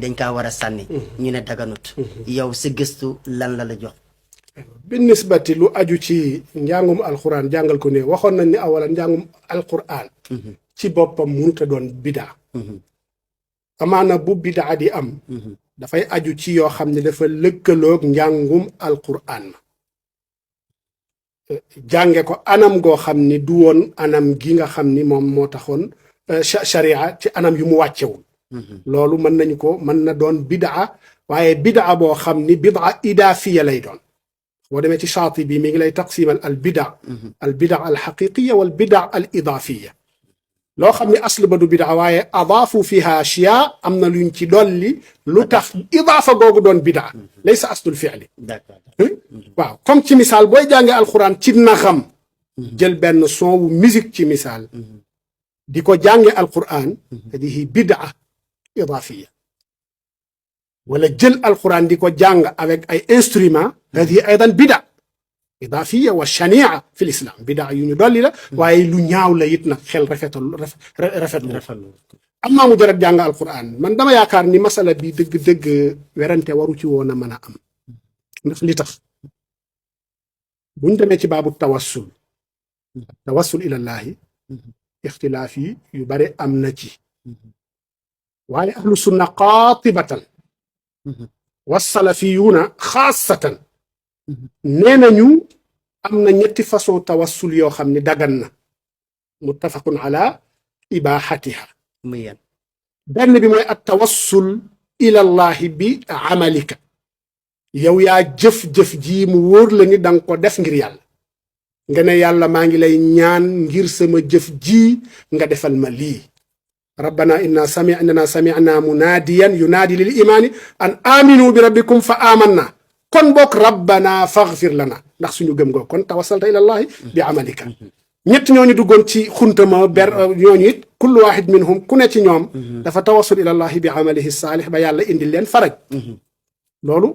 dañ kaa war a sànni ñu ne daganut yow si gëstu lan la la jox bi nisbati lu aju ci njàngum alquran jàngal ko ne waxoon nañ ni awalan njàngum alquran ci boppam mënut a doon bidaa amaana bu bidaa di am dafay aju ci yoo xam ne dafa lëkkaloog njàngum alquran jànge ko anam goo xam ni du woon anam gi nga xam ni moom moo taxoon sharia ci anam yu mu wàccewul loolu mën na doon bidaa waaye bidaa boo xam ni bidaa idaafiya lay doon boo demee ci Shaatibi mi ngi lay taqsimal al bidaa al xaqiqiya wal bidaa al idaafiya loo xam ne asl ba du bidaa waaye adaafu fiha ashyaa am na luñ ci dolli lu tax idaafa googu doon bidaa laysa aslul fi'li waaw comme ci misaal booy jàngee alquran ci naxam jël benn son wu musique ci misaal di ko jàngee alquran hadihi bidaa idaafiya wala jël alquran di ko jàng avec ay instruments hadihi aydan bidaa idaafiya wa shania fi l'islam bidaa yu ñu dolli la waaye lu ñaaw la it nag xel rafetlu amma mujarrad jàng alquran man dama yaakaar ni masala bi dëgg-dëgg werante waru ci woon a mën a am ndax li tax buñ demee ci baabu tawassul ilallahi ixtilaaf yi yu bare am na ci waaye ahlu sunna qaatibatan wasalafiyuuna xaasatan nee nañu am na ñetti façon tawassul yoo xam ne dagan na muttafaqun ala ibaxatiha benn bi mooy at tawassul ilallahi bi amalika yow yaa jëf-jëf ji mu wóor la ni danga ko def ngir yàlla nga ne yàlla maa ngi lay ñaan ngir sama jëf ji nga defal ma lii rabbana inna sami'na munaadiyan yunaadi lil imaani an aminu bi rabbikum fa amanna kon bokk rabbana faghfir lana ndax suñu gëm goo kon tawassalta ilallahi bi amalika ñett ñooñu duggoon ci xuntama ñooñu it kullu waahid minhum ku ne ci ñoom dafa tawassul ilallahi bi amalihi saalih ba yàlla indil leen faraj loolu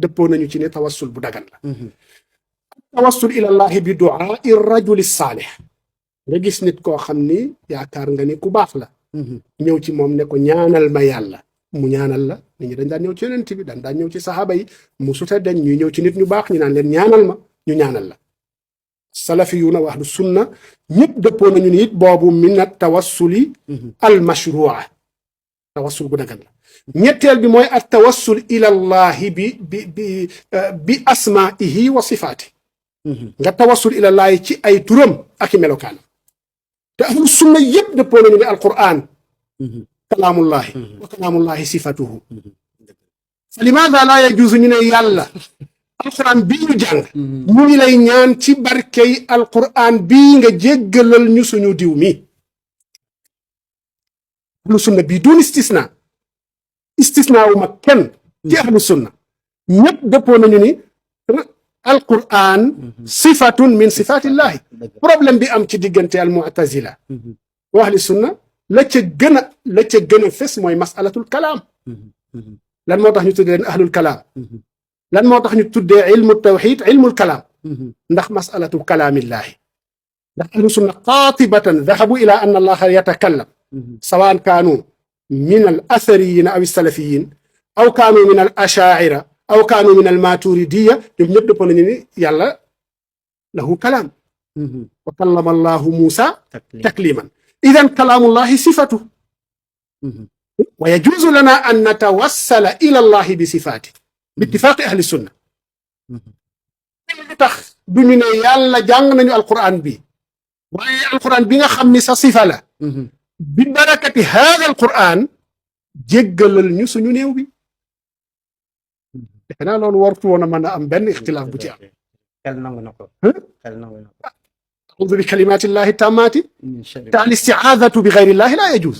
dëppoo nañu ci ne tawassul bu dagan la tawassul ilallahi bi du'aa'i rajuli saalih nga gis nit koo xam ni yaakaar nga ni ku baax la ñëw ci moom ne ko ñaanal ma yàlla mu ñaanal la nit ñi dañ daan ñëw ci yonent bi daan ñëw ci saxaaba yi mu suta dañ ñuy ñëw ci nit ñu baax ñu naan leen ñaanal ma ñu ñaanal la salafiyuuna wa ahlu sunna ñëpp dëppoo nañu ni it boobu min at tawassuli al mashrua tawassul gu dagan la ñetteel bi mooy at tawassul ila allahi bi asmaihi wa sifaati nga tawassul ila allahi ci ay turam ak i melokaanam te ahlu sunna yëpp dëppoo nañu ne alquran kalaamullahi wa kalaamullahi sifatuhu fa limaada laa yajuusu ñu ne yàlla alquran bii ñu jàng ñu ngi lay ñaan ci barkey alquran bii nga jéggalal ñu suñu diw mi ahlu sunna bii duun istisna wu ma kenn ci ahlu sunna ñëpp dëppoo nañu ni alquran sifatun min sifatillahi problème bi am ci diggante al mu'tazila wa ahli sunna la ca gën a fes mooy masalatul kalaam lan moo tax ñu tuddee leen ahlul kalaam lan moo tax ñu tuddee ilmu tawxid ilmul kalaam ndax masalatu kalaamillahi ndax ahlu sunna qaatibatan dahabu ila anna allaha yatakallam sawaan kaanu min al athariyin aw salafiyin aw kaanu min al ashaira aw kaanu min al maturidiya ñoom ñëpp dëppoo nañu ni yàlla lahu kalaam wa kallama allahu Muusa takliman idan kalaamullahi sifatu wa yajuuzu lana an natawassala ila allahi bi sifaati bi ittifaaqi ahli sunna lu tax duñu ne yàlla jàng nañu alquran bi waaye alquran bi nga xam ni sa sifa la bi barakati haada alquran jéggalal ñu suñu néew bi defe naa loolu wartu woon a mën a am benn ixtilaaf bu ci am xel nangu na ko xel nangu na ko audu bi kalimatillahi tammaati te al istiaadatu bi gayrillahi la yajuz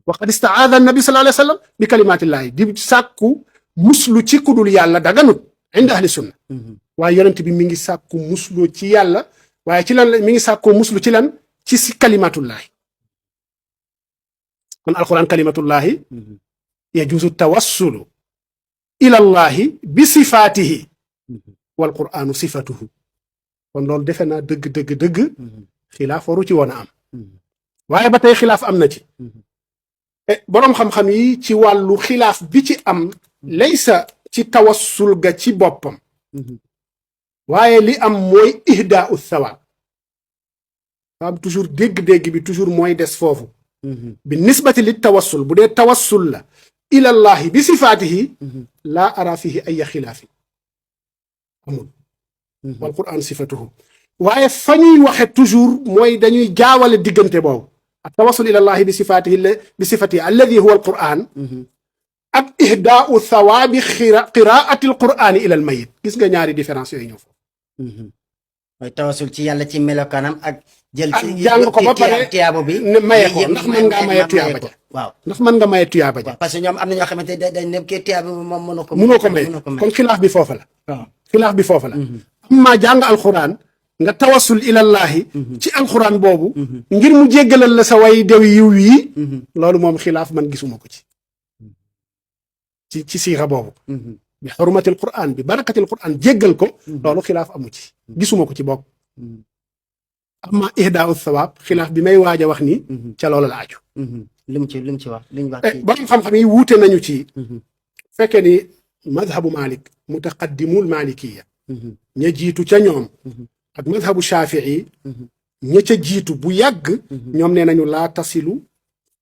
wa qad istaada annabi sallallahu alayhi wa sallam bi kalimatillahi di sàkku muslu ci kudul yàlla daganut inda ahli sunna waaye yonent bi mi ngi sàkku muslu ci yàlla waaye ci lan mi ngi sàkkoo muslu ci lan ci si kalimatullahi kon alquran kalimatullahi yajuzu tawassulu ila allahi bi sifaatihi wal quranu sifatuhu kon loolu defe naa dëgg xilaaf waru ci woon a am waaye ba tey xilaaf am na ci boroom xam-xam yi ci wàllu xilaaf bi ci am laysa ci tawassul ga ci boppam waaye li am mooy ihdaau thawaab am toujours dégg-dégg bi toujours mooy des foofu bi nisbati li tawassul bu dee tawassul la ilallahi bi sifaatihi laa ara fihi ay xilaafi amul wal quran sifatuhu waaye fa ñuy waxe toujours mooy dañuy jaawale diggante boobu ak tawassul ilallahi bi sifatihi alladi huwa al quran ak ihdaau thawaabi qiraati al qurani ila al mayit gis nga ñaari différence yooyu ñëw foofu mooy tawasul ci yàlla ci melokaanam ak jël ci jàng ko ba pare tiyaabo bi maye ko ndax mën ngaa maye tuyaaba ja waaw ndax mën nga maye tuyaaba ja parce que ñoom am na ñoo xamante dañ ne kii tiyaabo bi moom mënoo ko may kon xilaaf bi foofa la waaw xilaaf bi foofa la amma jàng alquran nga tawassul ilallahi ci alquran boobu ngir mu jéggalal la sa way dew yiw yi loolu moom xilaaf man gisuma ko ci siixa boobu bi xurmatil quran bi barakatil quran jéggal ko loolu xilaaf amu ci gisuma ko ci bokk amma ihdaau thawaab xilaaf bi may waaj a wax ni ca loolu la aju lu mu ci wax borom xam-xam yi wuute nañu ci fekkee ni madhabu malik mutaqaddimul malikiya ña jiitu ca ñoom ak madhabu shafii ña ca jiitu bu yàgg ñoom nee nañu laa tasilu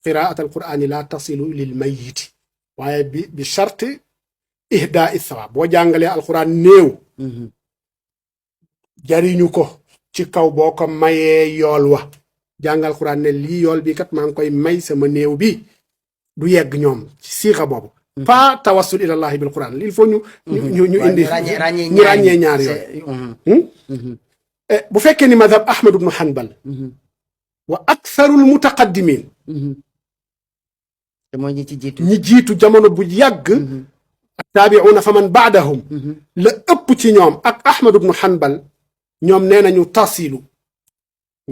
qiraat al qurani laa tasilu lil mayiti waaye bi charte ihdaa thawaab boo jàngalee alquran néew jariñu ko ci kaw boo ko mayee yool wa jàngal alquran ne lii yool bi kat maa ngi koy may sama néew bi du yegg ñoom ci siixa boobu pas tawassul ilallahi bil quran il faut ñu indi ñu ràññee ñaar yooyu bu fekkee ni madhab ahmad ibnu hanbal wa aktharul mutaqaddimin te mooy ñi jiitu jamono bu yàgg taabiuuna fa man baadahum la ëpp ci ñoom ak ahmad ibnu hanbal ñoom nee nañu tasilu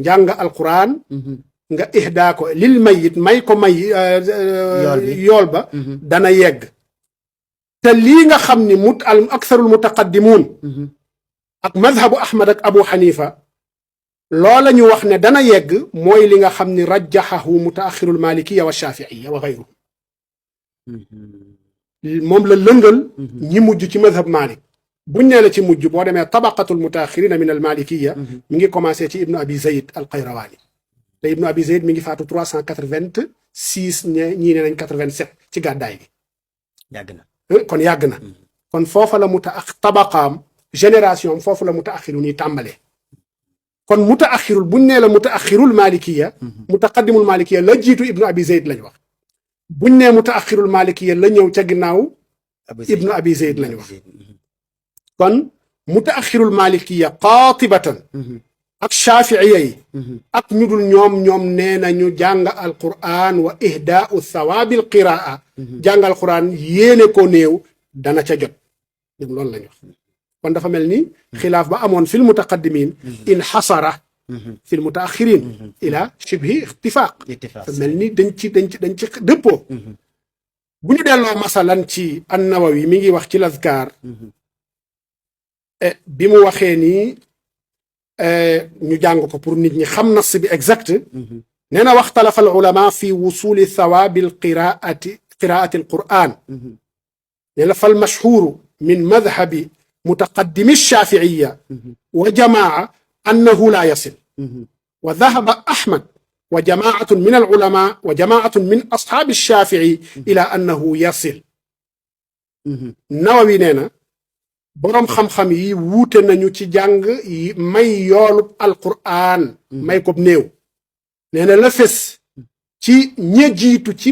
njàng alquran nga ihdaa ko lil mayit may ko may yool ba dana yegg te lii nga xam ni al aktharul mutaqaddimuun ak madhabu ahmad ak abu xanifa loola ñu wax ne dana yegg mooy li nga xam ni rajjaxahu mutaaxirul malikiya wa shafiiya wa gayruhum moom la lëngal ñi mujj ci madhab malik buñ nee la ci mujj boo demee tabaqatul mutaaxirina min al malikiya mi ngi commencé ci ibnu abi zayd al qayrawaani te ibnu abi zayd mi ngi faatu 386 ñii ne nañ 87 ci gàddaay gi yàgg na kon yàgg na kon foofa la tabaqaam génération foofu la mutaaxiru nii tàmbalee kon mutaaxirul buñ nee la mutaaxirul malikiya mutaqaddimul malikiya la jiitu ibnu abi zayd lañ wax buñ nee mutaaxirul malikiya la ñëw ca ginnaaw ibnu abi zayd lañ wax kon mutaaxirul malikiya qaatibatan ak shaafiiya yi ak ñu dul ñoom nee nañu jàng alquran wa ihdaau thawaabil qiraa jàng alquran yéene ko néew dana ca jot ñoom loolu lañ wax kon dafa mel ni xilaaf ba amoon fil mutaqaddimin inxasara fil mutaaxirin ila shibhi ixtifaaq mel ni dañ ci dëppoo bu ñu delloo masalan ci an-Nawawi mi ngi wax ci lazkaar bi mu waxee ni ñu jàng ko pour nit ñi xam nas bi exact nee na waxtalafa al ulama fi wusuli thawaabi qiraati al quran nee na fal mashhuuru min madhabi mutaqaddimi shaafiiya wa jamaa annahu laa yasil wa dahaba ahmad wa jamaatun min al ulama wa jamaatun min ashaabi shafii ila annahu yasil Nawawi nee na boroom xam-xam yi wuute nañu ci jàng may yoolub alqur'an may ko néew nee na la fes ci ña jiitu ci